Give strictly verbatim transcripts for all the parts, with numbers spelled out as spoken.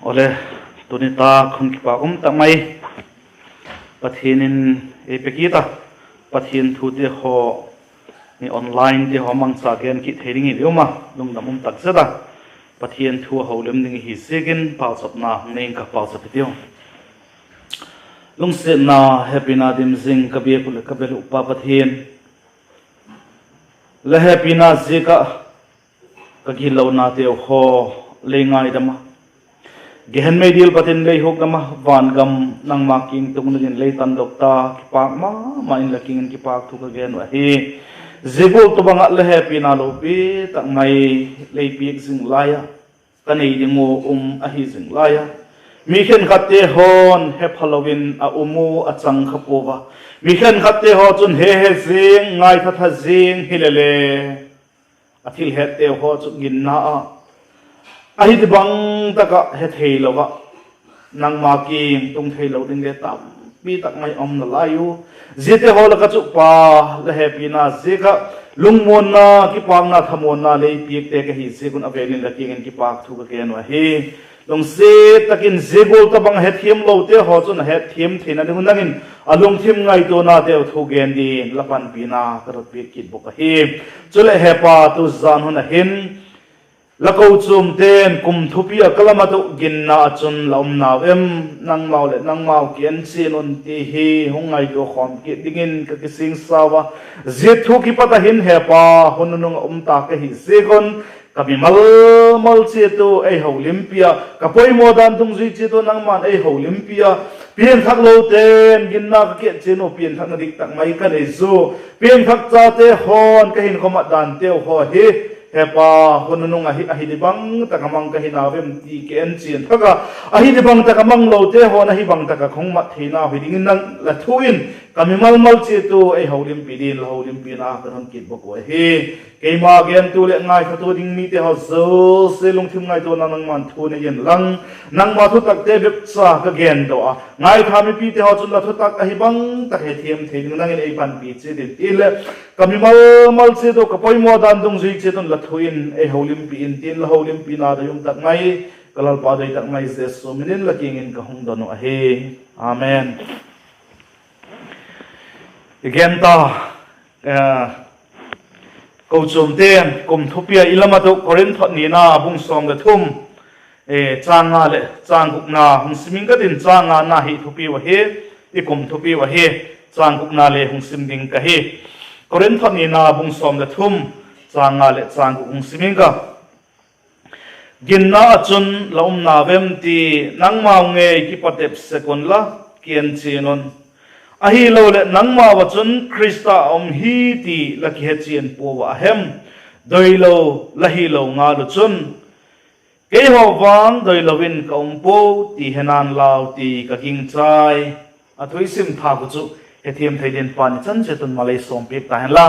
Awle, tuni tak hun kipâk um tak mai Pathian in ei pe kit a, Pathian thute haw, ni online te haw mangcha gen kit thei ding i um a, lungdam um tak zet a, Pathian thu a holim ding i hi ziakin pauchapna hung nei ing ka, pauchap i tiu. Lungsiatna, hepina dim zing ka biak uh leh ka bel uh Pa Pathian, la hepina ziak ah ka gitlonateu haw lei ngaidam a, gehen mei dil pat in lei hukdam a, van gam nangma kiang tung dingin lei tandok ta, kipâk ma ma in la kiang in kipâk thu ka gen uh ahi. Zia gual tawhbang ah la hepina lopi tak mai lei piak zing lai a, ka nei ding uh um ahi zing lai a, mi khenkhatte haw'n hephalo in a um u a chang kha puau a, mi khenkhatte haw chun he he zing, ngaitha tha zing hile le, a thil hetteu haw chu ginna ah, ahi ti bang tak ah hetheilo ah, nangma kiang tung theilo ding le tampi tak mai um nalai u. Ziate haw lak ah chu Pa, la hepina ziak ah lungmuanna, kipâkna, thamuanna lei piakte ka hi ziak un a vêl in la kiang in kipâk thu ka gen uh ahi. Lungsiat tak in zia gual tawhbang a hetthiamlote haw chun a hetthiam theina ding un nang in a lungthim ngaituanateu thu gen dingin la panpina ka dot piak kit bawk ahi. Chuleh he Pa, tu zan hun a hin la kochuamte'n kum thupi ah ka lam ah tu ginna ah chun la um nau em, nangmau leh nangmau ki en chian un ti hi hung ngaitua khawm kit dingin ka kisingsa ua. Zia thu kipat a hin he Pa, hun nunung a um ta ka hi ziak un, ka mimal mal chiat u ei holimpi a, ka poimaw dan dungzui chiat u nangma'n ei holimpi a, piangthaklote'n ginna ka kichian u piangthakna dik tak mai ka nei zu, piangthak chate haw'n ka hinkhua mat danteu haw hi, he Pa, hun nunung ahi, ahi di bang tak a mang ka hi nau em ti ki en chian thak a, ahi di bang tak a manglote haw'n ahi bang tak a ka hung mat theinau hi dingin nang la thu in ka mimal mal chiat u ei holimpi dingin la holimpina ka don kit bawk uh ahi. Keima gentu leh ngaithatu ding mite haw zosia lungthim ngaituana nangma'n thu nei inlang, nangma thutakte bep cha ka gen daw a, ngaitha mipite haw chun la thutak ahi bang tak hetthiam thei ding nang in ei panpi chiat in ti leh, ka mimal mal chiat u, ka poimaw dan dungzui chiat un la thu in ei holimpi in tin, la holimpina doi um tak mai, ka Lalpa doi tak mai Jesu min in la kiang in ka hung don uh ahi. Amen. I gen ta, eh, kochuamte'n kum thupi ah i lam ah tu Korinth thot nina bung sawm leh thum, eh, châng nga leh châng gukna hung sim ing ka tin, châng ngana hi thupi uh ahi, i kum thupi uh ahi, châng gukna le hung sim ding ka hi. Korinth thot nina bung sawm leh thum, châng nga leh châng guk hung sim ing ka. Ginna ah chun la um nau em ti nangmau ngei kipatep sek unla, ki en chian un. Ahiloleh nangmau ah chun Khrista a um hi ti la kihechian puau ah a hem? Doilo la hilo ngal uh chun, keihaw vang doilo in ka um puau ti hena'n lau ti ka gingchai. A thu i sim thâk uh chu hethiam thei dingin Pa'n i chan chiat un mal ei sawmpiak ta hen la.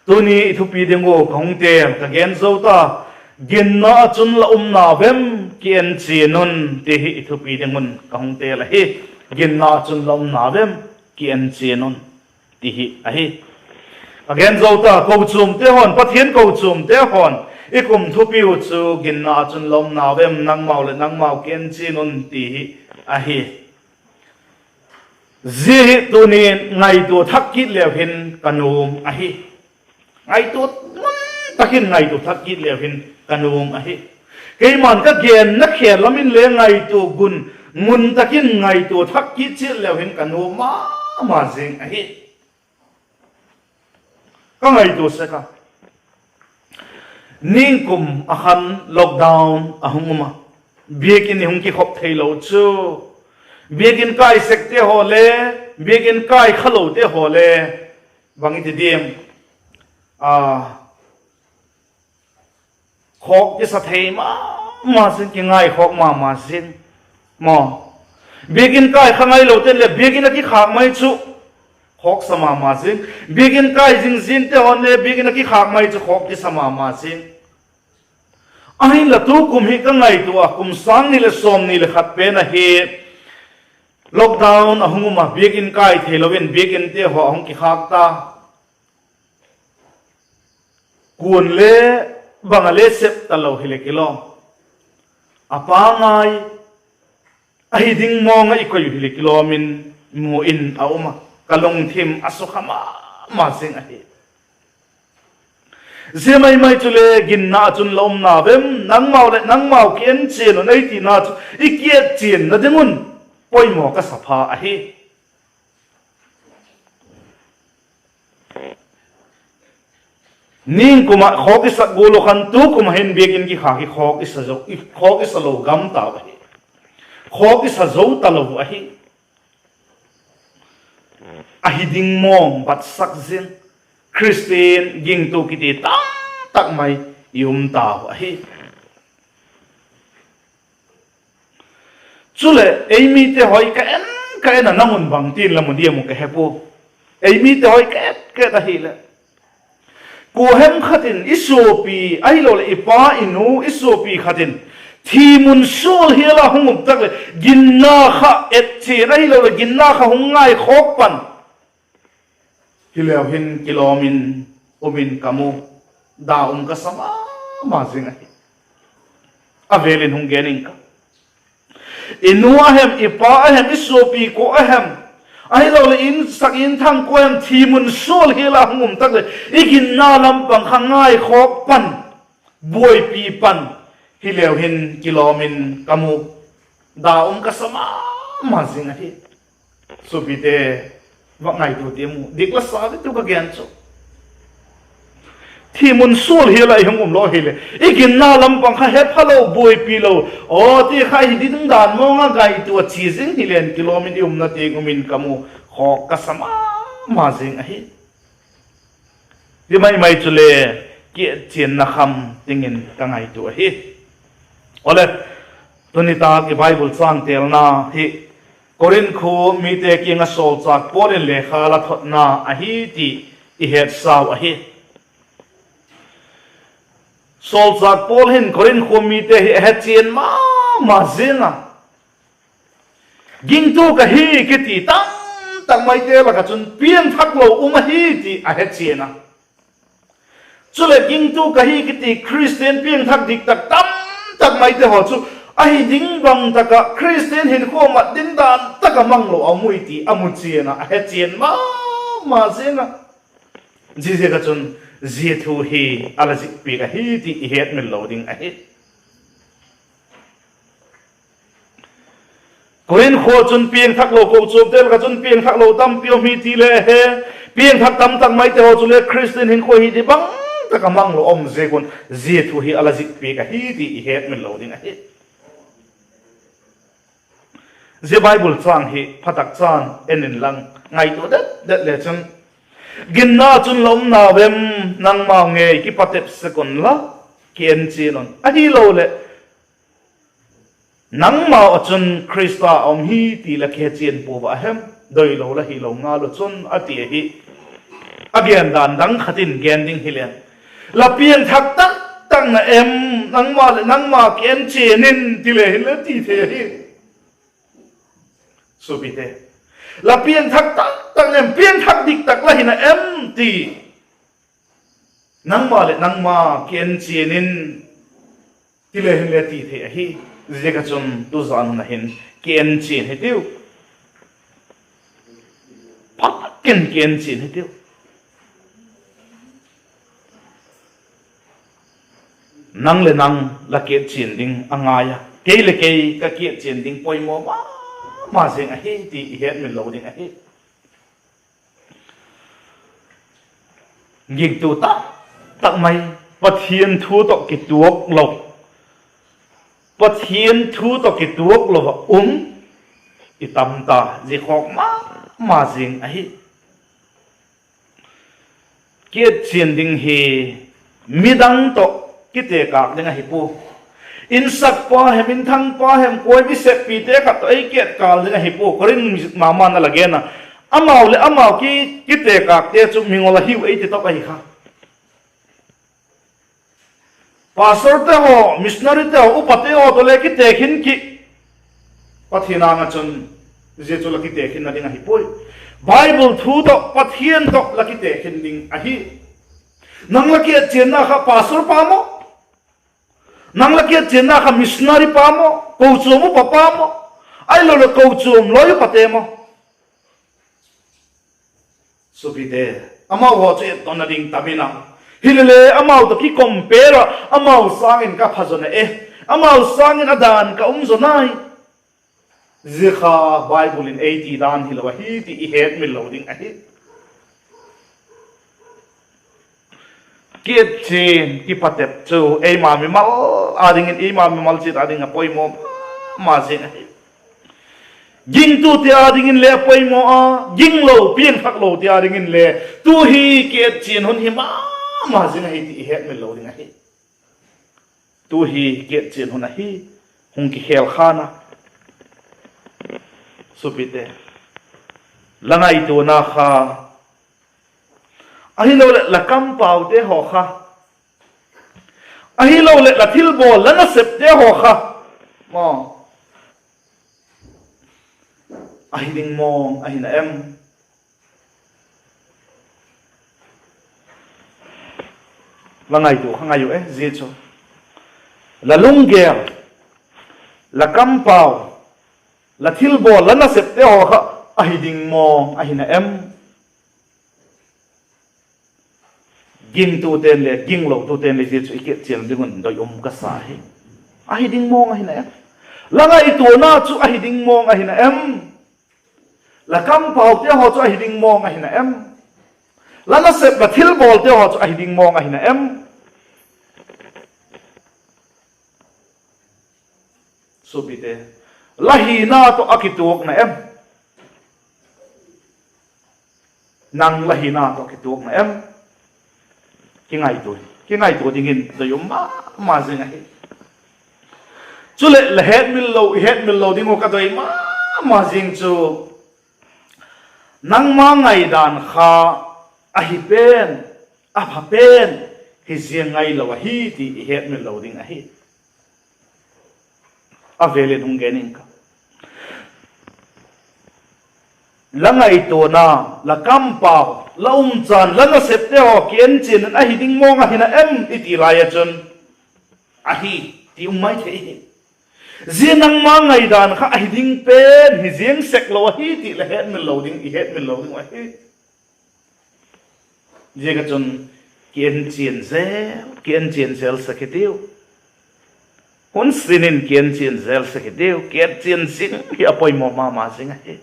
Tuni i thupi ding uh ka hung têl, ka gen zo ta, ginna ah chun la um nau em, ki en chian un, ti hi i thupi ding un ka hung têl ahi. Ginna ah chun la um nau em, ki en chian un, ti hi ahi. Ka gen zo ta, kochuamte haw'n, Pathian kochuamte haw'n i kum thupi uh chu ginna ah chun la um nau em, nangmau leh nangmau ki en chian un, ti hi ahi. Zia hi tuni'n ngaitua thak kit leu hin ka nuam ahi. Ngaitua ngun tak in ngaitua thak kit leu hin ka nuam ahi. Keima'n ka genna khêl lam in le ngaitua ngun, ngun tak in ngaitua thak kit chiat leu hin ka nuam ma ma zing ahi. Ka ngaitua sek a, ningkum ah khan lockdown a hung um a, biakin i hung kikhop theilo chu, biakin kai sekte haw le, biakin kai khalote haw le, bang i ti diam, a, khawk kisa thei ma ma zing, kingaikhawk ma ma zing maw. Biakin kai kha ngailote'n le biakin a kikhâk mai chu khawksa ma ma zing. Biakin kai zing zingte haw'n le biakin a kikhâk mai chu khawk kisa ma ma zing. Ahinla tukum hi ka ngaitua a, kum sâng ni leh sawmni leh khat pen ahi, lockdown a hung um a, biakin kai theilo in biakinte haw a hung kikhâk ta. Kuan le bang a le sep talo hileh kilawm, a pangai ahi ding mawng ah i koi uh hileh kilawm in mu in a um a, ka lungthim a sukha ma ma zing ahi. Zia mai mai chule ginna ah chun la um na vem, nangmau leh nangmau ki en chian un ei tina chu i ki et chianna ding un poimaw ka sa pha ahi. Ningkum ah khawk i sak gual uh khan tukum ah hin biakin kikhâk hi khawk i sa zo, khawk i sa lo gam tau ahi. Khawk i sa zo talo ahi. Ahi ding mawng batsak zing, Khristian gingtu kiti tam tak mai i um tau ahi. Chuleh ei mite haw i ka en ka en a, nang un bangtin la mu diam uh ka he pua. Ei mite haw i ka et ka et ahileh, kuahem khat in i suapi, ahiloleh i pa i nu i suapi khat in thi mun sual hial ah hung um tak leh ginna kha et chian, ahiloleh ginna kha hung ngaikhawk pan, hileu hin kilawm in um in ka mu, da um ka sa ma ma zing ahi. A vêl in hung gen ing ka. I nu a hem, i pa a hem, i suapi kua a hem, ahiloleh insak inthang kua hem thi mun sual hial ah hung um tak leh i ginna lam pang kha ngaikhawk pan, buaipi pan, hileu hin kilawm in ka mu, da um ka sa ma ma zing ahi. Suapite, va ngaitua tiam u, dik la sa ve tu ka gen chu. Thi mun sual hial ah i hung um lo hileh i ginna lam pang kha he phalo, buaipi lo, aw ti kha hi ding dan mawng ah ngaitua chia zing hileh kilawm in i umna tiang um in ka mu, khawk ka sa ma ma zing ahi. Ti mai mai chule ki et chianna kham dingin ka ngaitua ahi. Awle, tuni tâk i Bible châng têlna hi Korinth khua mite kiang ah sawlchâk Paul in lekha la thotna ahi ti i hetsau ahi. Sawlchâk Paul hin Korinth khua mite hi a hechian ma ma ziang a, gingtu ka hi kiti tam tak maite lak ah chun piangthak lo um ahi ti a hechian a. Chuleh gingtu ka hi kiti Khristian piangthak dik tak tam tak maite haw chu ahi ding bang tak ah Khristian hinkhua mat ding dan tak ah mang lo a um ui ti a mu chian a, a hechian ma ma ziang a. Ziaziak ah chun zia thu hi a la zikpiak ahi ti i hetmil lo ding ahi. Korinth khua chun piangthak lo, kochuamte lak ah chun piangthak lo tampi um hi ti le he, piangthak tam tak maite haw chule Khristian hinkhua hi ding bang tak ah mang lo um ziak un zia thu hi a la zikpiak ahi ti i hetmil lo ding ahi. Zia Bible châng hi phatak chan en inlang, ngaitua det det le chun, ginna chun la um na vem, nangmau ngei kipatep sek unla, ki en chian un, ahiloleh nangmau ah chun Khrista a um hi ti la kihechian pua a hem? Doilo la hilo ngal uh chun, a ti ahi. A gen dan dang khat in gen ding hileh, la piangthak tak tak na em, nangma leh nangma ki en chian in ti le hinle ti thei ahi. Suapite, la piangthak tak tak na em, piangthak dik tak la hi na em ti, nangma leh nangma ki en chian in ti le hinle ti thei ahi. Ziaziak ah chun tuzan hun ah hin ki en chian hitiu. Phatak in ki en chian hitiu. Nang leh nang la ki et chian ding a ngai a, kei leh kei ka ki et chian ding poimaw ma ma zing ahi ti i hetmil lo ding ahi. Gingtu tak tak mai, Pathian thu tawh kituak lo, Pathian thu tawh kituak lo ah um i tam ta, zia khawk ma ma zing ahi. Ki et chian ding hi midang tawh kitekâk ding ahi pua. Insakpa hem, inthangpa hem, kuai mi seppite khat tawh ei ki et kâl ding ahi pua. Korinth ma ma'n a la gen a, amau leh amau ki, kitekâkte chu mingol ahiu ei ti tawp ahi kha. Pastorte haw, missionaryte haw, upate haw tawh le kitekhin ki, Pathian âng ah chun zia chu la kitekhinna ding ahi puai. Bible thu tawh, Pathian tawh la kitekhin ding ahi. Nang la ki et chianna kha pastor pa maw, Nang la kichianna kha missionary pa maw, kochuam upa pa maw, ahiloleh kochuam lawi upate maw? Suapite, amau haw chu etdonna ding tam in a, hilele amau tawh kicompare ah amau sâng in ka pha zaw na e, amau sâng in a dan ka um zaw nai. Zia kha Bible in ei ti dan hilo ahi ti i hetmil lo ding ahi. Kichian, kipatep chu eima mimal â dingin, eima mimal chiat â ding a poimaw ma ma zing ahi. Gingtute â dingin le a poimaw a, ginglo, piangthaklote â dingin le tu hi kichian hun hi ma ma zing ahi ti i hetmil lo ding ahi. Tu hi kichian hun ahi, hung kikhêl khan a. Suapite, la ngaituana kha, ahiloleh la kampaute haw kha, ahiloleh la thilbawl, la nasepte haw kha, aw, ahi ding mawng ahi na em? La ngaitua kha ngai u e, zia chu. La lunggel, la kampau, la thilbawl, la nasepte haw kha ahi ding mawng ahi na em? Gingtute'n le, ginglotute'n le zia chu i kichian ding un doi um ka sa hi. Ahi ding mawng ahi na em? La ngaituana chu ahi ding mawng ahi na em? La kampaute haw chu ahi ding mawng ahi na em? La nasep, la thilbawlte haw chu ahi ding mawng ahi na em? Suapite, la hina tawh a kituak na em? Nang la hina tawh kituak na em? Kingaitua, kingaitua dingin doi um ma ma zing ahi. Chuleh la hetmil lo, i hetmil lo ding uh ka doi ma ma zing chu, nangma ngaidan kha ahi pen, a pha pen hi ziang ngailo ahi ti i hetmil lo ding ahi. A vêl in hung gen ing ka. La ngaituana, la kampau, la umchan, la nasepte haw kienchian in ahi ding mawng ahi na em i ti lai ah chun, ahi, ti um mai thei hi. Zia nangma ngaidan kha ahi ding pen hi ziang sek lo ahi ti la hetmil lo ding, i hetmil lo ding uh ahi. Ziak ah chun kienchian zel, kienchian zel sek hitiu. Hun sin in kienchian zel sek hitiu, kienchian zing hi a poimaw ma ma zing ahi.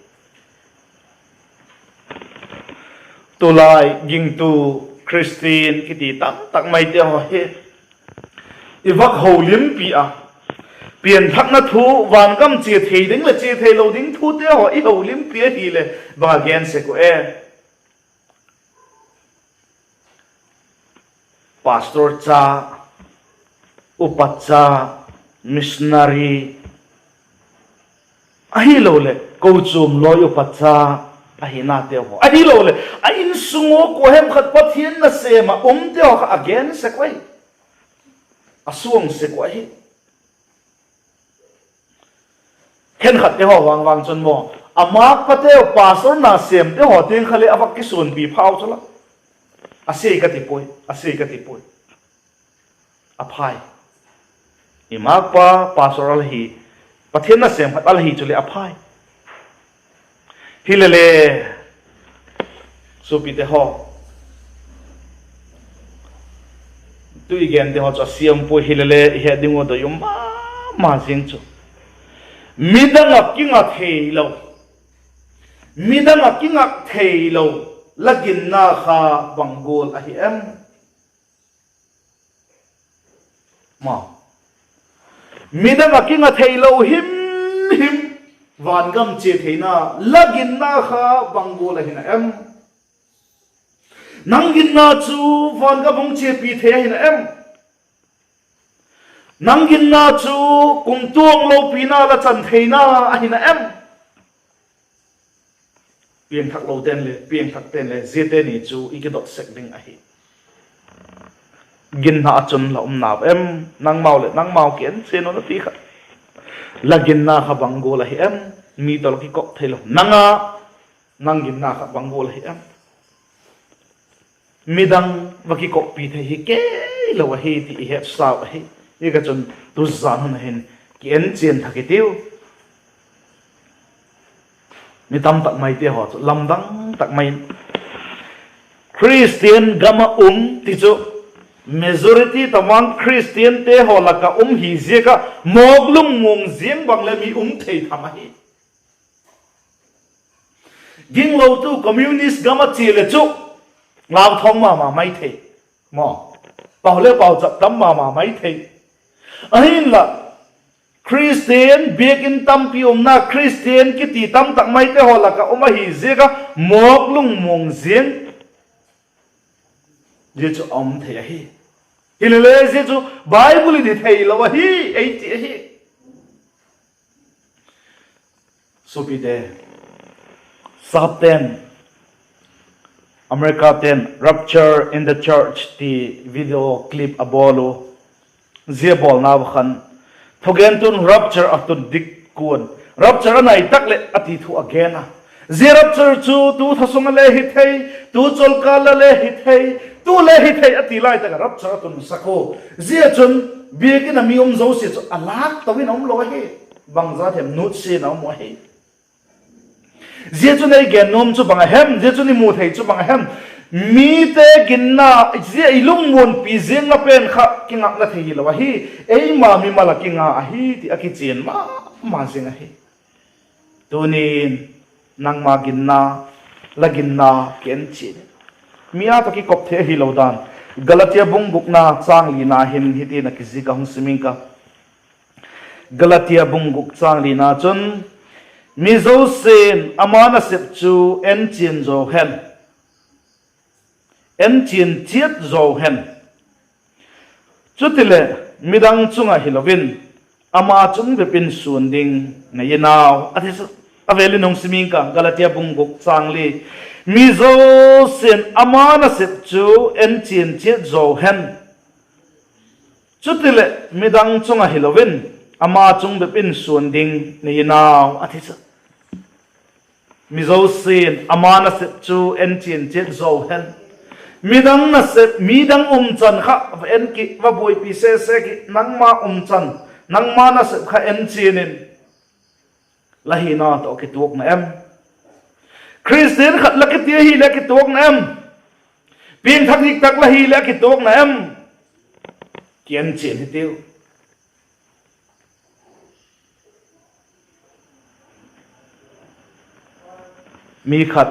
Tulai gingtu Khristian kiti tam tak maite haw hi i vak holimpi a, pianthakna thu, vangam chia thei ding leh chia theilo ding thute haw i holimpi ahileh bang a gen sek uh e? Pastor cha, upa cha, missionary, ahiloleh kochuam lawi upa cha ahinateu haw, ahiloleh a insung ua kua hem khat Pathian nasêm ah umteu haw kha a gen sek uh ahi, a suang sek uh ahi. Khenkhatte haw vang vang chun maw, a mâkpateu, pastor nasêmte haw tiang kha le a vak kisuanpi phau chu la, a sia ka ti puai, a sia ka ti puai. A phai. I mâkpa pastor a la hi, Pathian nasêm khat a la hi chuleh a phai. Hilele, suapite haw, tu i gente haw chu a siam puai, hilele i het ding uh doi um ma ma zing chu, midang ah kinga theilo, midang ah kingak theilo la ginna kha bang gual ahi em? Midang ah kinga theilo him him, vangam chia theina la ginna kha bang gual ahi na em? Nang ginna chu vangam hung chiapi thei ahi na em? Nang ginna chu kumtuang lopina la chan theina ahi na em? Piangthaklote'n le piangthakte'n le ziate ni chu i kidot sek ding ahi. Ginna ah chun la um nau em? Nangmau leh nangmau kienchian un a ti kha, la ginna kha bang gual ahi em? Mi tawh la kikop theilo nang a, nang ginna kha bang gual ahi em? Midang va kikoppi thei hi keilo ahi ti i hetsau ahi. Hi ka chun tuzan hun a hin ki en chian thak i tiu. Mi tam tak maite haw chu lamdang tak mai in Christian gam ah um ti chu, majority tawhvang Christiante haw lak ah um hi ziak ah mawk lungmuang ziang bang le mi um thei tham ahi. Ginglotu communist gam ah chia leh chu lauthawng ma ma mai thei, maw, pau le pauchap tam ma ma mai thei. Ahinla, Christian biakin tampi umna, Christian kiti tam tak maite haw lak ah um ahi ziak ah mawk lungmuang ziang zia chu a um thei ahi. Hilele zia chu Bible in hi theilo ahi, ei ti ahi. Suapite, sapte'n, Americate'n Rapture in the Church ti video clip a bawl u. Zia bawlna a khan thugentu'n rapture a tun dik kuan, rapture a nai tak leh a ti thu a gen a. Zia rapture chu tu thasung a le hi thei, tu chawlkâl a le hi thei, tu le hi thei a ti lai tak ah rapture a tunsak u. Zia chun biakin a mi um zosia chu a lâk to in a um lo ahi. Bangzat hem nutsia in a um u ahi. Zia chun ei gen nuam chu bang a hem? Zia chun i mu thei chu bang a hem? Mite ginna, zia i lungmuanpi ziang a pen kha kingakna thei hilo ahi. Eima mimal ah kinga ahi ti a kichian ma ma zing ahi. Tunin nangma ginna, la ginna ki en chian in. Mi â tawh kikop thei ahilo dan, Galatia bung gukna châng lina hin hitin a kizik a, hung sim ing ka. Galatia bung guk châng lina chun, mi zosia'n ama nasep chu enchian zaw hen, enchian chiat zaw hen. Chutileh midang chung ah hilo in, ama chung bep in suan ding nei in au, a ti chu. A vêl in hung sim ing ka, Galatia bung guk châng li. Mi zosia'n ama nasep chu enchian chiat zaw hen. Chutileh midang chung ah hilo in, ama chung bep in suan ding nei in au, a ti chu. Mi zosia'n ama nasep chu enchian chiat zaw hen. Midang nasep, midang umchan kha va en ki, va buaipi sese ki, nangma umchan, nangma nasep kha enchian in. La hina tawh kituak na em? Khristian khat la kiti ahileh kituak na em? Piangthak dik tak la hileh kituak na em? Ki enchian hitiu. Mi khat,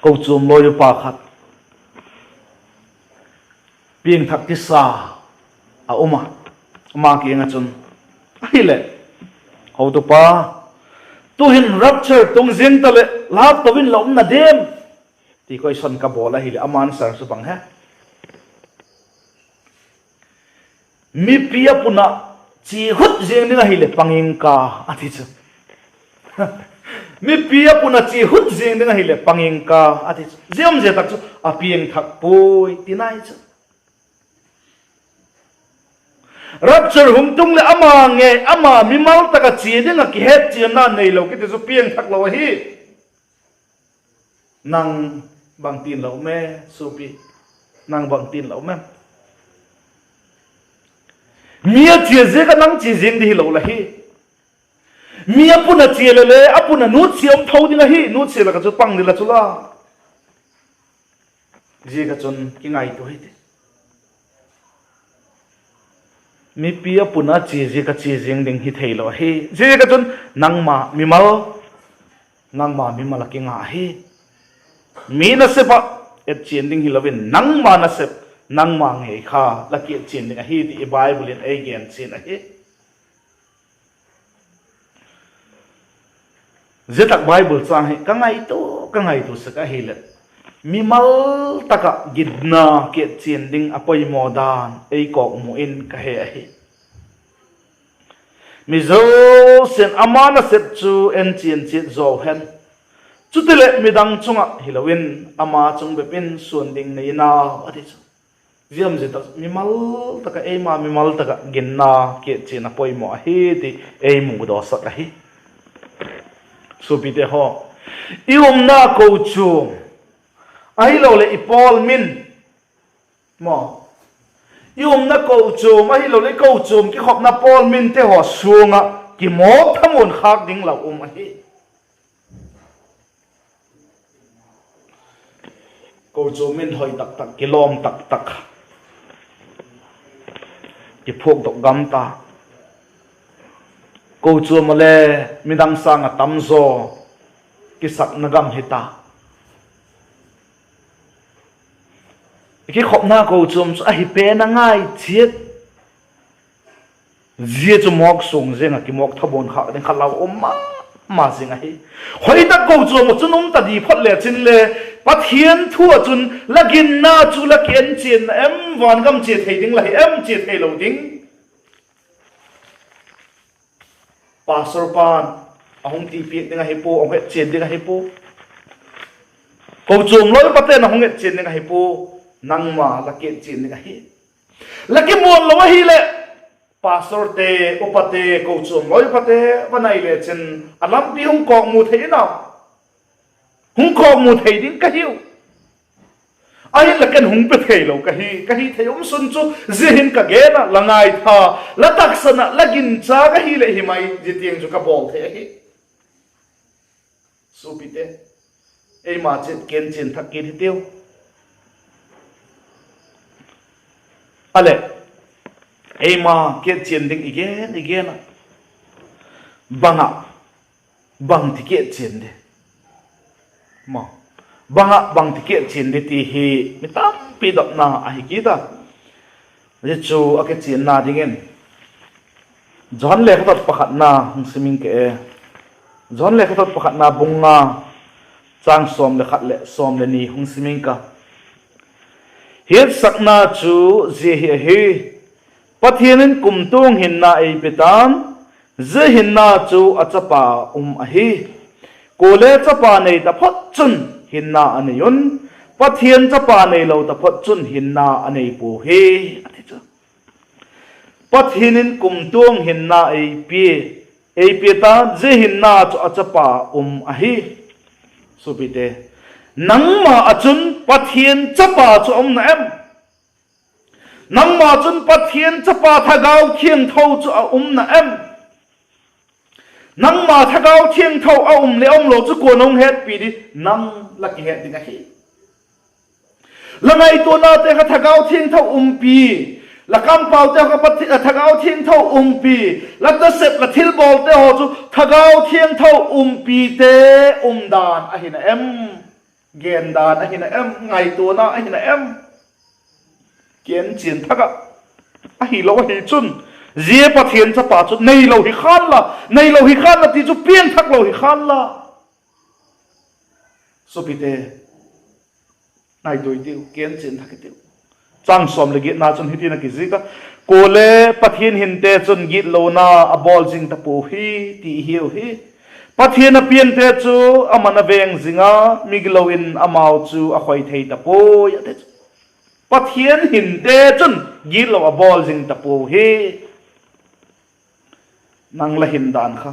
kochuam lawi upa khat, piangthak kisa a um a, ama kiang ah chun, ahileh, hotupa, tu'hin rapture tung zing taleh lâk to in la um na diam? ti question ka bawl ahileh, ama answer chu bang hem? Mipi a pun ah chia hut ziang ding ahileh pang ing ka, a ti chu. Mipi a pun ah chia hut ziang ding ahileh pang ing ka, a ti chu. Zia um zia tak chu a piangthak puai ti nai chu. Rapture hung tung leh ama ngei, ama mimal tak ah chia ding ah kihetchianna neilo kiti chu piangthak lo ahi. Nang bangtin la um e, suapi? Nang bangtin la um em? Mi a chia ziak ah nang chia zing di hilo la hi. Mi a pun ah chia leh le, a pun ah nutsia um tho ding ahi, nutsia lak ah chu pang ding la chu la. Ziak ah chun kingaitua hiti. Mipi a pun ah chia ziak ah chia zing ding hi theilo ahi. Ziak ah chun nangma mimal, nangma mimal ah kinga ahi. Mi nasep ah etchian ding hilo in, nangma nasep, nangma ngei kha la ki etchian ding ahi ti i Bible in ei gen chian ahi. Zia tak Bible châng hi ka ngaitua, ka ngaitua sek ahileh, mimal tak ah ginna ki etchian ding a poimaw dan ei kawkmu in ka he ahi. Mi zosia'n ama nasep chu enchian chiat zaw hen. Chutileh midang chung ah hilo in, ama chung bep in suan ding nei in au, a ti chu. Zia um zia tak mimal tak ah, eima mimal tak ah ginna ki etchian a poimaw ahi ti ei mudawsak ahi. Suapite haw, i umna kochuam, ahiloleh i pawl min, maw, i umna kochuam ahiloleh kochuam kikhopna pawl minte haw suang ah kimawk thamuan khâk ding lau um ahi. Kochuam min hoi tak tak, kilawm tak tak, kiphuakdok gam ta. Kochuam ah le midang sâng ah tam zaw kisakna gam hi ta. Kikhopna kochuam chu ahi pen a ngai chiat. Zia chu mawk suang ziang ah kimawk thamuan khâk ding kha lau um ma ma zing ahi. Hoi tak kochuam ah chun um ta di phot le chin le, Pathian thu ah chun la ginna chu la kienchian na em, van gam chia thei ding la hi em, chia theilo ding. Pastor pa'n a hung ti piak ding ahi pua, a hung etchian ding ahi pua. Kochuam lawipate'n a hung etchian ding ahi pua, nangma la kienchian ding ahi. La kimuan lo ahileh, pastorte, upate, kochuam lawipate va nai le chin, a lampi hung kawkmu thei in a, hung kawkmu thei ding ka hiu. Ahinla ken hung pe theilo ka hi, ka hi thei um sun chu, zia hin ka gen a, la ngaitha, la taksan ah la ginchâk ahileh hi mai, zia tiang chu ka bawl thei ahi. Suapite, eima chiat kienchian thak kit hitiu. A leh, eima kienchian ding i gen i gen a, bang ah, bangti kienchian di, bang ah bangti kienchian di ti hi mi tampi dotna ahi kit a. Zia chu a kichianna dingin Johan lekhathot pakhatna hung sim ing ka e. Johan lekhathot pakhatna bung nga, châng sawm le khat leh sawm le ni hung sim ing ka. Hiatsakna chu zia hi ahi: Pathian in kumtuang hinna ei pe ta'n, zia hinna chu a chapa um ahi. Kuale chapa nei taphot chun hinna a nei un, Pathian chapa neilo taphot chun hinna a nei pua hi, a ti chu. Pathian in kumtuang hinna ei pia, ei pia ta'n, zia hinna chu a chapa um ahi. Suapite, nangma ah chun Pathian chapa chu a um na em? Nangma chun Pathian chapa Thagau Thiangtho chu a um na em? Nangma Thagau Thiangtho a um leh um lo chu kua'n hung hetpi di? Nang la kihet ding ahi. La ngaituanate kha Thagau Thiangtho umpi, la kampaute kha Pathi-, Thagau Thiangtho umpi, la nasep la thilbawlte haw chu Thagau Thiangtho umpite umdan ahi na em? Gendan ahi na em? Ngaituana ahi na em? Kienchian thak ah ahilo ahi chun, zia Pathian chapa chu neilo hi khan la, neilo hi khan la ti chu piangthak lo hi khan la. Suapite, ngaitua i tiu, kienchian thak i tiu. Châng sawm leh giatna chun hiti'n a kizik a: Kuale Pathian hinte chun gitlona a bawl zing ta pua hi, ti i hiu hi. Pathian a piangte chu ama'n a veng zing a, migilo in amau chu a khoi thei ta puai, a ti chu. Pathian hinte chun gitlo a bawl zing ta pua hi. Nang la hindan kha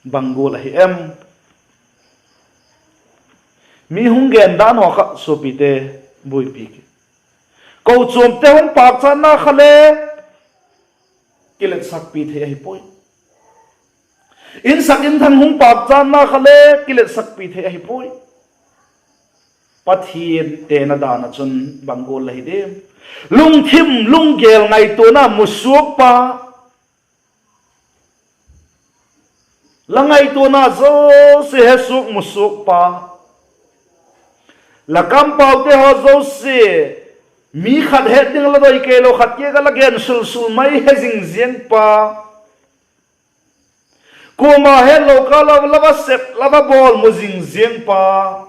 bang gual ahi em? Mi hung gendan haw kha suapite, buaipi ki, kochuamte hung pâkchatna kha le kiletsakpi thei ahi puai. Insak inthang hung pâkchatna kha le kiletsakpi thei ahi puai. Pathian tena dan ah chun bang gual la hi diam? Lungthim lunggel ngaituana musuakpa, la ngaituana zosia hesuak musuakpa, la kampaute haw zosia mi khat het ding la doi kei lo, khat kiak ah la gen sul sul mai he zing ziangpa, kuama hetlo kâl ah la va sep la va bawl mu zing ziangpa,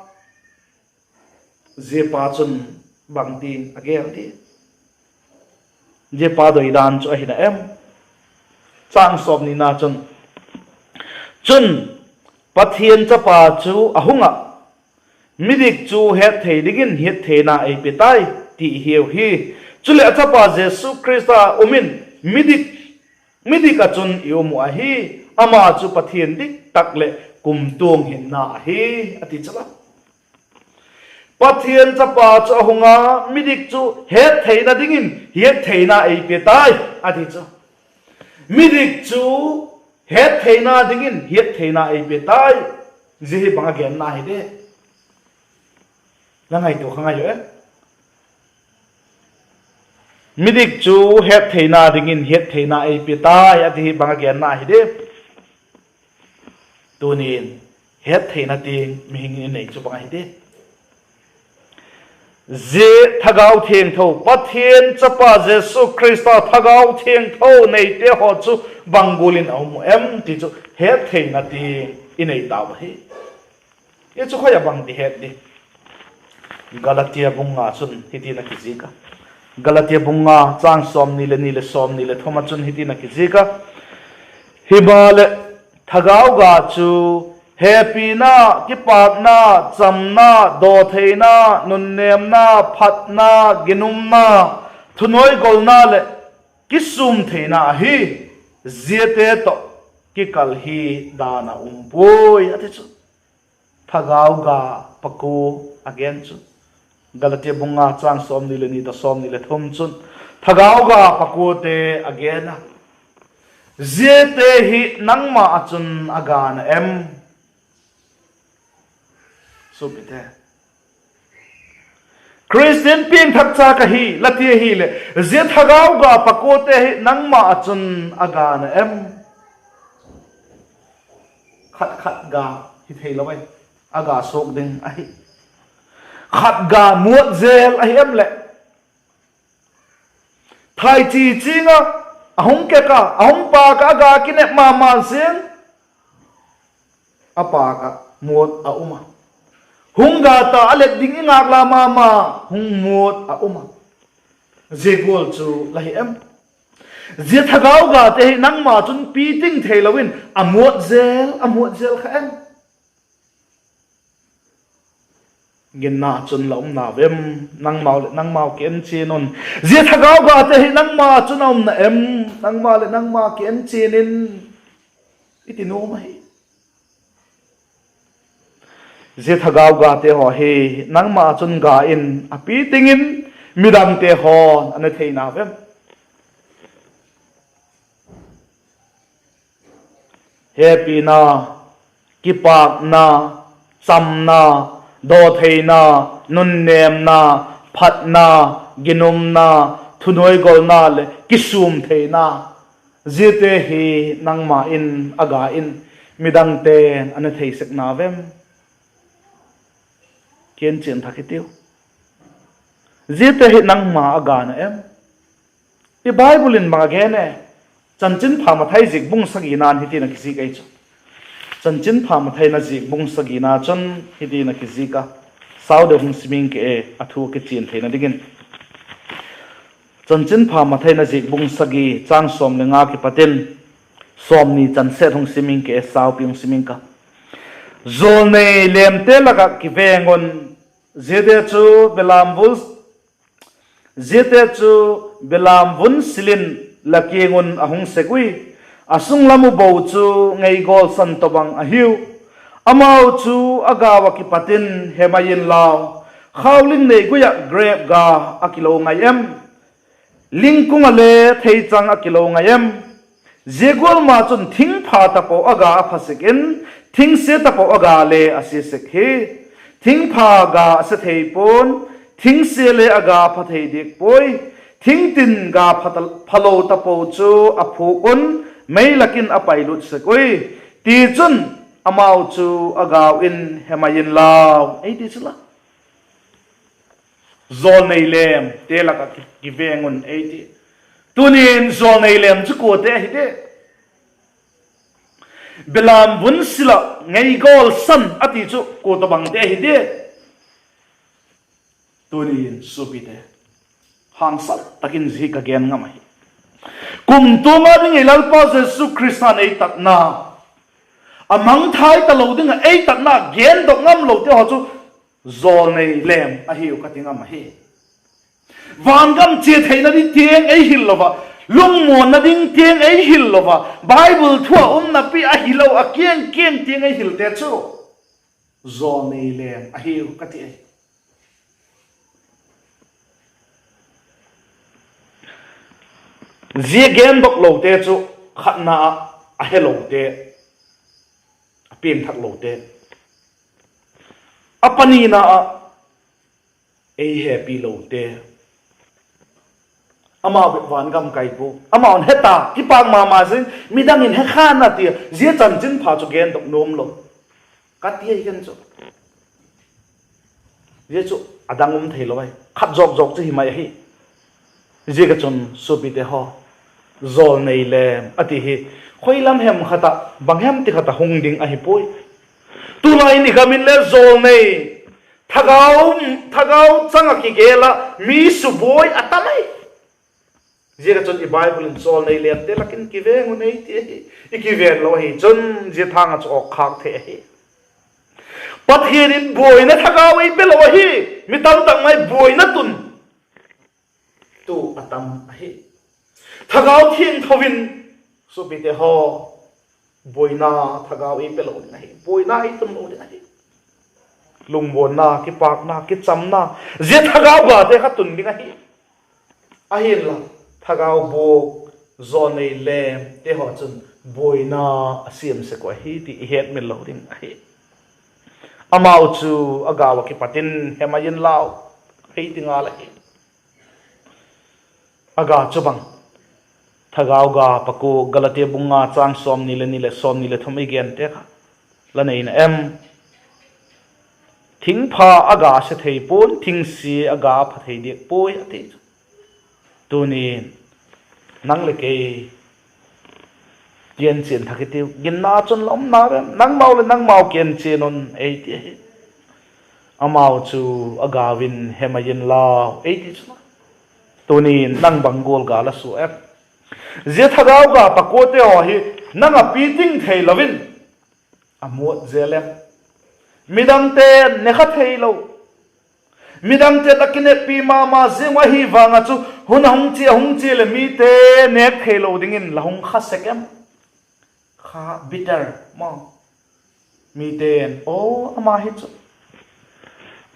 zia pa chun bangtin a gel di? Zia pa doidan chu ahi na em? Châng sawmnina chun, chun, Pathian chapa chu a hung ah, midik chu hetthei dingin hiattheina ei pe tai, ti i hiu hi. Chuleh a chapa Jesu Khrista um in midik, midik ah chun i um uh ahi, ama chu Pathian dik tak leh kumtuang hinna ahi, a ti chu la. Pathian chapa chu a hung a, midik chu hettheina dingin hiattheina ei pe tai, a ti chu. Midik chu hettheina dingin hiattheina ei pe tai. Zia hi bang a genna hi de? La ngaitua kha ngai u e. Midik chu hettheina dingin hiattheina ei pe tai, a ti hi bang a genna hi de? Tuni'n hettheina tiang mihing in i nei chu bang ahi de? Zia Thagau Thiangtho, Pathian chapa Jesu Khrista Thagau Thiangtho neite haw chu bang gual in a um em ti chu hettheina tiang i nei tau ahi. I chu khoi ah bang ti het di? Galatia bung nga chun hiti'n a kizik a. Galatia bung nga châng sawmni leh ni leh sawmni leh thum ah chun hiti'n a kizik a: Himaleh, Thagau ga chu hepina, kipâkna, chamna, dawtheina, nunnêmna, phatna, ginumna, thunuaigolna leh kisûm theina ahi; ziate tawh kikal hi dan a um puai, a ti chu. Thagau ga pakua a gen chu. Galatia bung nga châng sawmni leh ni tawh sawmni leh thum chun Thagau ga pakuate a gen a. Ziate hi nangma ah chun a ga na em? Suapite, Khristian piangthak cha ka hi la ti ahileh, zia Thagau ga pakuate hi nangma ah chun a ga na em? Khat khat ga hi theilo ahi, a ga suak ding ahi. Khat ga muat zel ahi em leh, thaichi ching ah a hung kek a, a hung pâk ah, a ga kinep ma ma ziang, a pâk ah muat a um a. Hung ga ta a let ding i ngâk la ma ma, hung muat a um a. Zia gual chu la hi em? Zia Thagau gate hi nangma chun piting theilo in a muat zel, a muat zel kha em? Ginna chun la um na vem? Nangmau leh nangmau ki en chian un. Zia Thagau gate hi nangma chun a um na em? Nangma leh nangma ki en chian in, i ti nuam ahi. Zia Thagau gate haw hi nangma chun ga in a piting in, midangte haw'n a ne thei na vem? Hepina, kipâkna, chamna, dawtheina, nunnêmna, phatna, ginumna, thunuaigolna leh kisûm theina, ziate hi nangma in a ga in, midangte'n a ne thei sek na vem? Kian chian thak hitiu. Ziate hi nangma a ga na em? I Bible in bang a gen e? Chanchinpha Mathai ziak bung sagina'n hiti'n a kizik ei chu. Chanchinpha Mathai na ziak bung sagina chun hiti'n a kizik a, sau deu hung sim ing ke e, a thu a kichian theina dingin. Chanchinpha Mathai na ziak bung sagi, châng sawm le nga kipat in sawmni chan set hung sim ing ke e, saupi hung sim ing ka. Jawlnei lêmte lak ah kiveng un, ziate chu belam vul, ziate chu belam vun sil in la kiang un a hung sek ui. A sunglam u bo chu ngeigawl san tawhbang ahiu. Amau chu a gau ah kipat in he mai inlau, khauling nei gui ah grep ga a kilo ngai em? Lingkung ah le theichang a kilo ngai em? Zia gual ma chun thingpha tapo a ga a pha sek in, thingsia tapo a ga le a sia sek hi. Thingpha ga a sia thei pua'n, thingsia le a ga pha thei diak puai. Thingtin ga pha ta, phalo tapo chu a phuak un, mei lak in a pailut sek ui. Tichun, amau chu a gau in he mai inlau, ei ti chu la. Jawlnei lêmte lak ah ki, kiveng un ei ti. Tuni'n jawlnei lêm chu kuate ahi di? Belam vun sil ah ngeigawl san a ti chu kua tawhbangte ahi di? Tuni'n suapite, hangsan tak in zia ka gen ngam ahi. Kumtuang a ding i Lalpa Jesu Khrista'n ei tatna, a mangthai talo ding ah ei tatna gendok ngamlote haw chu jawlnei lêm ahiu ka ti ngam ahi. Vangam chia theina ding tiang ei hil lo a, lungmuanna ding tiang ei hil lo a, Bible thu a um napi a hilo a kiang kiang tiang ei hilte chu jawlnei lêm ahiu ka ti ahi. Zia gendok lote chu khatna ah a helote, a piangthaklote, a panina ah ei hepilote, amau bep vangam kai pua, amau'n he ta, kipâk ma ma zing, midang in he khan a tia, zia chanchinpha chu gendok nuam lo ka ti ahi ken chu. Zia chu a dang um theilo ahi, khat zawk zawk chu hi mai ahi. Ziak ah chun suapite haw, jawlnei lem a ti hi khoi lam hem khat ah, bang hem ti khat ah hung ding ahi puai. Tulai in i gam in le jawlnei, thagau, thagau chang ah kigel ah mi subuai a tam ahi. Ziak ah chun i Bible in jawlnei lemte lak in kiveng un ei ti ahi. I kiven lo ahi chun zia thâng ah chu awk khâk thei ahi. Pathian in buaina thagau ei pe lo ahi. Mi tam tak mai buaina tun tu a tam ahi. Thagau thiangtho in, suapite haw, buaina thagau ei pe lo ding ahi, buaina ei tun lo ding ahi. Lungmuanna, kipâkna, kichamna, zia thagau gate kha tun ding ahi. Ahinla, thagau buak, jawlnei lemte haw chun buaina a siam sek uh ahi ti i hetmil lo ding ahi. Amau chu a gau ah kipat in he mai inlau, ei ti ngal ahi. A ga chu bang, thagau ga pakua, Galatia bung nga châng sawmni leh ni leh sawmni leh thum i gente kha la neina em? Thingpha a ga se thei pua'n, thingsia a ga pha thei diak puai a ti chu. Tunin nang leh kei kienchian thak i tiu, ginna chun la um na em? Nangmau leh nangmau kienchian un ei ti ahi. Amau chu a gau in he mai inlau ei ti chu. Tunin nang bang gual ga la sua em? Zia thagau ga pakuate haw hi nang ah piting theilo in a muat zel em? Midangte'n ne kha theilo, midangte'n a kineppi ma ma ziang uh ahi vang ah chu, hun a hung chia, a hung chia leh mite nêk theilo dingin la hung kha sek em? Kha bitter maw? Mite'n, aw, ama hi chu,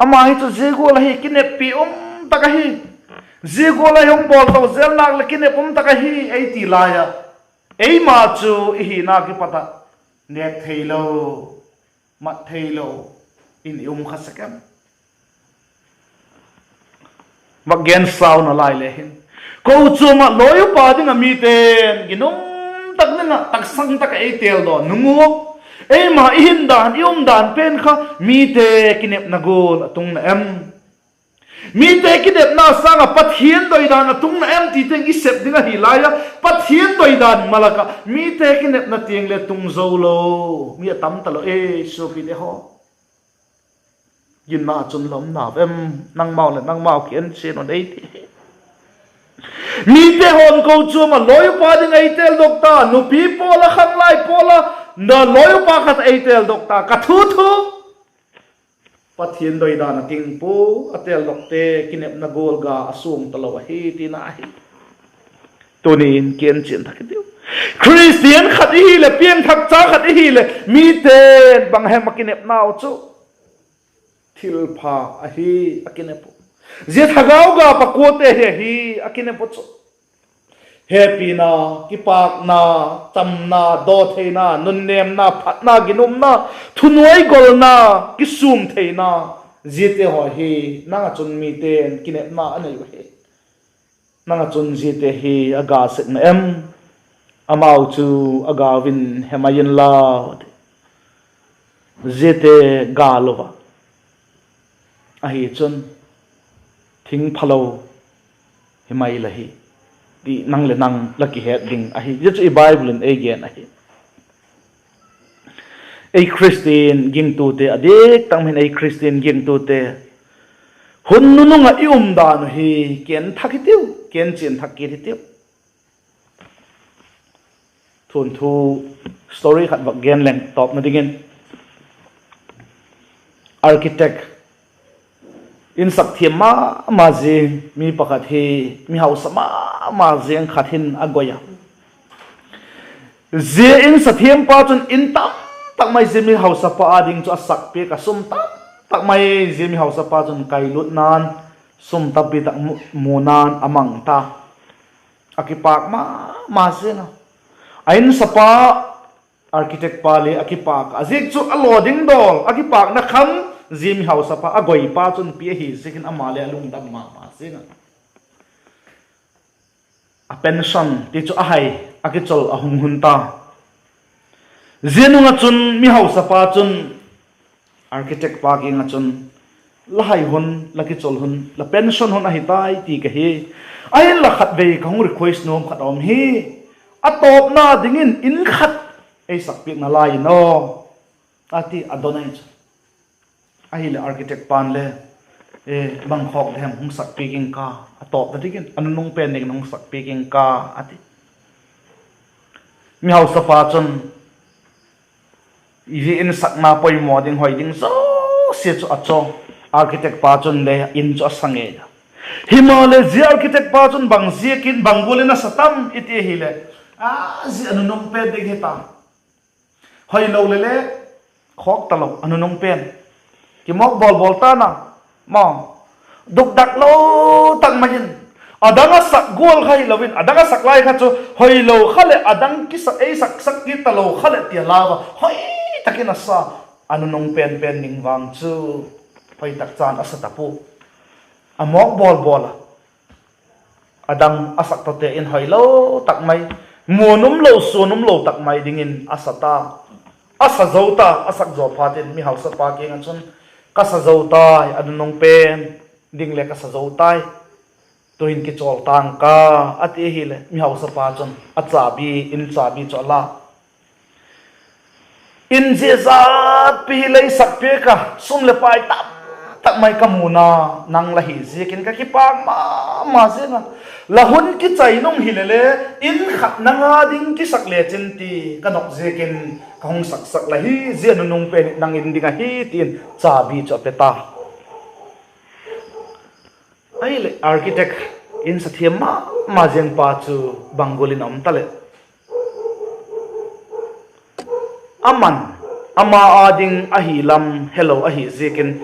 ama hi chu zia gual ahi, kineppi um tak ahi, zia gual ahi, hung bawl to zel nâk leh kinep um tak ahi ei ti lai ah, eima chu i hina kipat ah nêk theilo, mat theilo in i um kha sek em? Vak gen sau nalai le hin, kochuam ah lawi upa ding ah mite'n ginum tak ding ah taksang tak ah ei têldaw nung ua, eima i hin dan, i um dan pen kha mite kinepna gual a tung na em? Mite kinepna sâng ah Pathian doi dan a tung na em ti tiang i sep ding ahi lai a, Pathian doi dan malak ah mite kinepna tiang le tung zo lo mi a tam talo e, suapite haw. Ginna chun la um nau em? Nangmau leh nangmau kienchian un ei ti. Mite haw'n kochuam ah lawi upa ding ei têldok ta, nupi pawl ah, khanglai pawl ah, na lawi upa khat ei têldok ta, ka thu thu. Pathian doi dan a ting pua a têldokte kinepna gual ga a suang talo ahi tina ahi. Tunin kienchian thak i tiu. Khristian khat i hileh, piangthak cha khat i hileh, mite'n bang hem a kinepnau chu? Thilpha ahi a kinep uh. Zia thagau ga pakuate hi ahi a kinep uh chu. Hepina, kipâkna, chamna, dawtheina, nunnêmna, phatna, ginumna, thunuai golna, kisûm theina, ziate haw hi nang ah chun mite'n kinepna a nei uh hi. Nang ah chun ziate hi a ga sek na em? Amau chu a gau in he mai inlau, ziate ga lo a, ahi chun thing phalo hi mai la hi, ti nang leh nang la kihet ding ahi. Zia chu i Bible in ei gen ahi. Ei Khristian gingtute, a diak tak mai in ei Khristian gingtute, hun nunung ah i um dan uh hi kienthak i tiu, kienchian thak kit i tiu. Thunthu story khat vak gen leng tawpna dingin, architect, in sak thiam ma ma ziang mi pakhat hi, mi hausa ma ma ziang khat hin a goi a. Zia in sa thiampa chun in tam tak mai zia mi hausapa â ding chu a sak piak a, sum tam tak mai zia mi hausapa chun kailutna'n, sum tampi tak mu, muna'n a mang ta. a kipâk ma ma ziang a. A insapa, architect pa le a kipâk a, ziak chu a law ding dawl a kipâkna kham, zia mi hausapa a goipa chun pi ahi ziakin ama le a lungdam ma ma ziang a. A pension ti chu a hai, a kichol a hung hun ta. Zia nung ah chun mi hausapa chun architect pa kiang ah chun, La hai hun, la kichol hun, la pension hun ahi tai ti ka hi. Ahinla khatvei ka hung request nuam khat a um hi, a tawpna dingin in khat ei sakpiakna lai in aw, a ti a don ahi chu. Ahileh architect pa'n le, E, bang khawk le hem hung sakpiak ing ka, a tawpna dingin a nunung pen dingin hung sakpiak ing ka, a ti. Mi hausapa chun zia in sakna poimaw ding hoi ding zosia chu a chaw. Architect pa chun le in chu a sa ngei a. Himaleh zia architect pa chun bang ziakin bang gual in a sa tam i ti ahileh, a, zia a nunung pen ding hi ta. Hoilo le le, khawk talo a nunung pen. Kimawk bawl bawl ta'n a, maw, dukdak lo tak mai in, a dang a sak gual kha hilo in, a dang a sak lai kha chu hoilo kha leh a dang kisa ei sak sak kit talo kha leh ti a lau a, hoi tak in a sa. A nunung pen pen ding vang chu hoi tak chan a sa ta pua. A mawk bawl bawl a, a dang a sak tawte in hoilo tak mai, muan um lo suan um lo tak mai dingin a sa ta. A sa zo ta, a sak zaw phat in mi hausapa kiang ah chun, Ka sa zo tai, a nunung pen ding le ka sa zo tai. Tu'hin kichawl ta'ng ka, a ti ahileh mi hausapa chun a chabi, in chabi chu a la. In zia zat pi hi lei sak piak a, sum leh pai tam tak mai ka mu na, nang la hi ziakin ka kipâk ma ma ziang a. La hun kichai nung hileh le, in khat nang â ding kisak le chin ti ka nop ziakin ka hung sak sak la hi, zia nunung pen nang in ding ahi, ti'n chabi chu a pe ta. Ahileh architect, in sa thiam ma ma ziang pa chu bang gual in a um ta leh? Aman ama â ding ahi lam helo ahi ziakin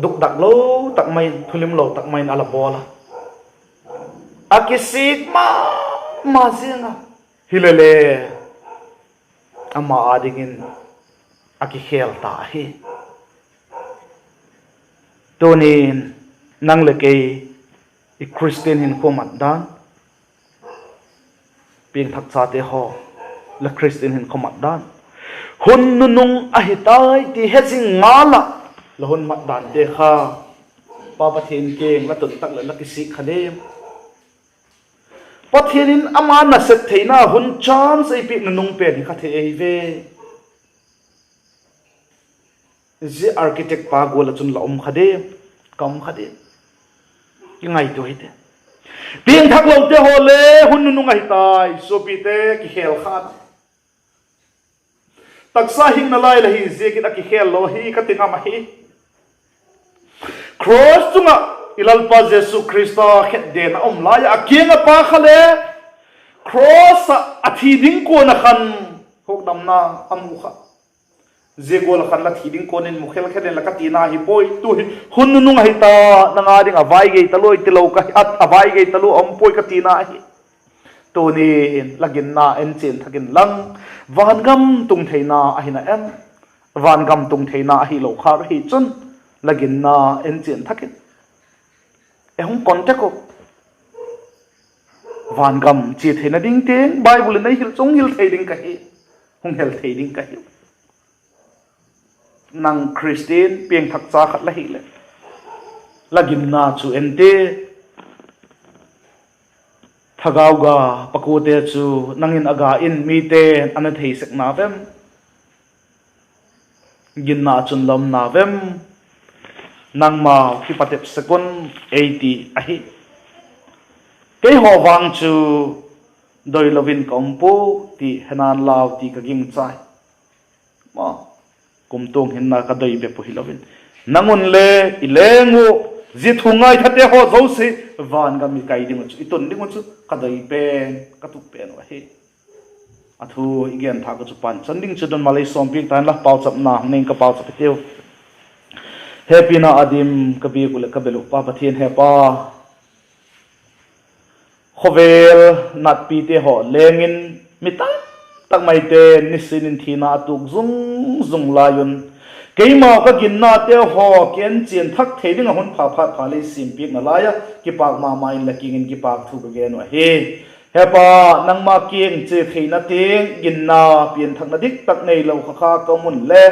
dukdak lo tak mai in, thulimlo tak mai in a la bawl a, a kisik ma ma ziang a. Hileh le, ama â dingin a kikhel ta ahi. Tuni'n nang leh kei i Christian hinkhua mat dan, piangthak chate haw, la Christian hinkhua mat dan, hun nunung ahi tai ti he zing ngal ah, la hun mat dante kha Pa Pathian kiang la tun tak leh la kisik kha diam? Pathian in ama nasep theina hun chance ei piak nunung pen hi kha thei ahi ve. Zia architect pa gual ah chun la um kha diam? Ka um kha diam? Kingaitua hite. Piangthaklote haw le hun nunung ahi tai, suapite, kikhel kha. Taksa hing nalai la hi ziakin a kikhel lo hi ka ti ngam ahi. Cross chung ah i Lalpa Jesu Khrista khetden a um lai ah a kiang ah pa kha le, cross ah a thi ding kuan ah khan hukdamna a mu kha. Zia gual ah khan la thi ding kuan in mu khel khel in la ka tina hi puai, tu hi hun nunung ahi ta, nang â ding a vai gei talua i tilo ka hi, a vai gei talua a um puai ka tina ahi. Tuni'n la ginna enchian thak inlang, vangam tung theina ahi na em? Vangam tung theina ahilo kha ahi chun, la ginna enchian thak in, ei hung contact u. Vangam chia theina ding tiang Bible in ei hil chu hung hil thei ding ka hi, hung hel thei ding ka hi. Nang Christian piangthak cha khat la hileh, la ginna chu en ti. Thagau ga pakuate chu nang in a ga in mite'n a na thei sek na vem? Ginna chun la um na vem? Nangmau kipatep sek un, ei ti ahi. Keihaw vang chu doilo in ka um pua ti he nan lau ti ka gingchai. Kumtuang hinna ka doi bep uh hilo in, nang un le i leng uh, zia thu ngaithate haw zosia vangam i kai ding uh chu, i tun ding uh chu ka doi pen, ka tup pen uh ahi. A thu i gen thâk uh chu panchan ding chu don malei sawmpiak ta inla, pauchapna hung nei ing ka, pauchap hitiu. Hepina a dim ka biak uh leh ka bel uh Pa Pathian, he Pa, Khawvel natpite haw leng in, mi tam tak maite nisin in thina a tuak zung zung lai un, keimau ka ginnate haw kienchian thak thei ding ah hun pha phat pha lei siampiakna lai ah kipâk ma ma in la kiang in kipâk thu ka gen uh ahi. He Pa, nangma kiang chia theina tiang ginna pianthakna dik tak neilo kha kha ka um un le,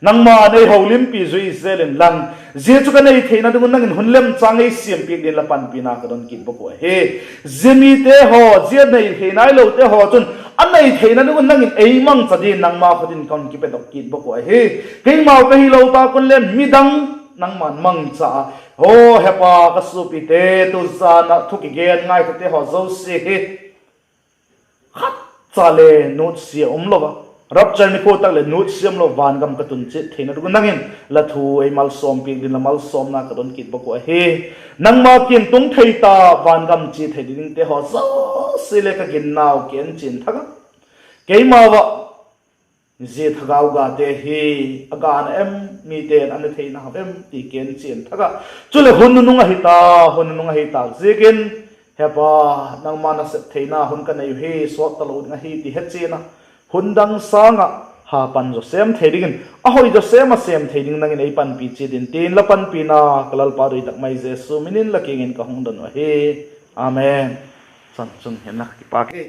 nangma'n ei holimpi zui zel inlang, zia chu ka nei theina ding un nang in hun lemchâng ei siampiak dingin la panpina ka don kit bawk uh ahi. Zia mite haw, zia nei thei nailote haw chun a nei theina ding un nang in ei mangcha dingin nangma khut in ka hun kipedok kit bawk uh ahi. Keimau ka hilo tâk un le midang nangma'n mangcha a. Aw he Pa, ka suapite, tu zan ah thu kigen ngaithate haw zosia hi khat cha le nutsia umlo a, rapture nikhua tak leh nutsia umlo vangam ka tun chiat theina ding un nang in la thu ei malsawmpiak dingin la malsawmna ka don kit bawk uh ahi. Nangma kiang tung thei ta, vangam chia thei dingte haw zosia le ka ginnau kienchian thak a, keimau ah zia thagau gate hi a gan a em, mite'n a ne theina ha em ti kienchian thak a, chuleh hun nunung ahi ta, hun nunung ahi tâk ziakin, he Pa, nangma nasep theina hun ka nei uh hi sawt talo ding ahi ti hechian a, hun dang sâng ah ha pan zaw sêm thei dingin, a hoi zaw sêm a sêm thei ding nang in ei panpi chiat in tin, la panpina ka Lalpa doi tak mai Jesu min in la kiang in ka hung don uh ahi. Amen. Chan chun hen la, kipâk e.